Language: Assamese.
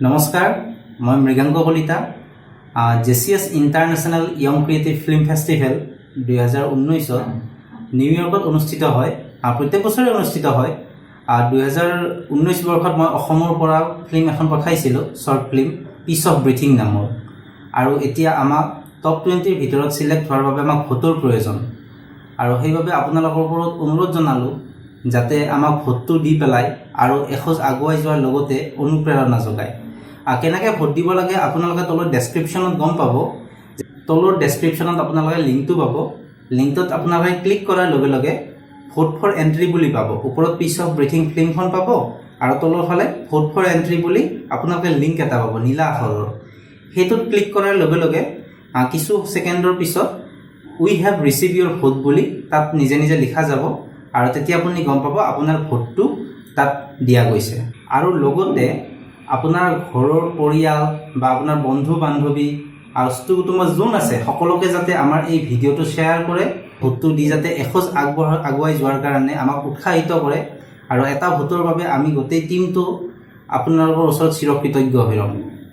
নমস্কাৰ, মই মৃগাংক কলিতা। জেচিয়াছ international young creative film festival 2019ত নিউয়ৰ্কত অনুষ্ঠিত হয় আৰু প্ৰত্যেক বছৰে অনুষ্ঠিত হয়। 2019 বৰ্ষত মই অসমৰ পৰা ফিল্ম এখন পঠাইছিলোঁ, short film piece of breathing নামৰ। আৰু এতিয়া আমাক টপ 20ৰ ভিতৰত চিলেক্ট হোৱাৰ বাবে আমাক ভোটৰ প্ৰয়োজন আৰু সেইবাবে আপোনালোকৰ ওপৰত অনুৰোধ জনালোঁ যাতে আমাক ভোটটো দি পেলাই আৰু এখোজ আগুৱাই যোৱাৰ লগতে অনুপ্ৰেৰণা যোগায়। কেনেকৈ ভোট দিব লাগে, আপোনালোকে তলত ডেছক্ৰিপশ্যনত গম পাব। তলৰ ডেছক্ৰিপশ্যনত আপোনালোকে লিংকটো পাব। লিংকটোত আপোনালোকে ক্লিক কৰাৰ লগে লগে ভোট ফৰ এণ্ট্ৰি বুলি পাব। ওপৰত পিচ অফ ব্ৰিথিং ফিল্মখন পাব আৰু তলৰ ফালে ভোট ফৰ এণ্ট্ৰি বুলি আপোনালোকে লিংক এটা পাব নীলা আখৰৰ। সেইটোত ক্লিক কৰাৰ লগে লগে কিছু ছেকেণ্ডৰ পিছত "We have receive your vote" বুলি তাত নিজে নিজে লিখা যাব আৰু তেতিয়া আপুনি গম পাব আপোনাৰ ভোটটো তাত দিয়া গৈছে। আৰু লগতে আপোনাৰ ঘৰৰ পৰিয়াল বা আপোনাৰ বন্ধু বান্ধৱী আৰু কুটুম্ব যোন আছে, সকলোকে যাতে আমাৰ এই ভিডিঅ'টো শ্বেয়াৰ কৰে, ভোটটো দি যাতে এখোজ আগুৱাই যোৱাৰ কাৰণে আমাক উৎসাহিত কৰে। আৰু এটা ভোটৰ বাবে আমি গোটেই টীমটো আপোনালোকৰ ওচৰত চিৰকৃতজ্ঞ হৈ ৰ'ম।